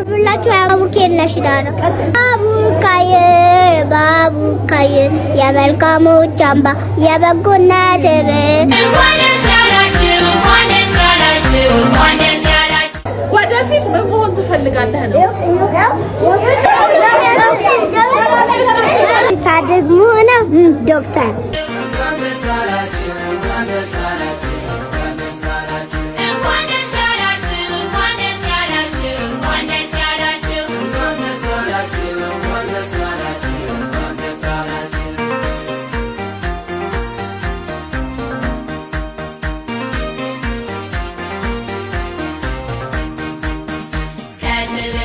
የማቀርብላችሁ የአቡርኬን ነሽዳ ነው። አቡርካዬ ባቡካዬ የመልካሞች አምባ የበጎነት እንኳን ደስ ያላችሁ፣ እንኳን ደስ ያላችሁ፣ እንኳን ደስ ያላችሁ። ወደፊት ምን መሆን ትፈልጋለህ ነው? ሳድግ ነው ዶክተር። እንኳን ደስ ያላችሁ፣ እንኳን ደስ ያላችሁ፣ እንኳን ደስ ያላችሁ፣ እንኳን ደስ ያላችሁ። ከትምህርት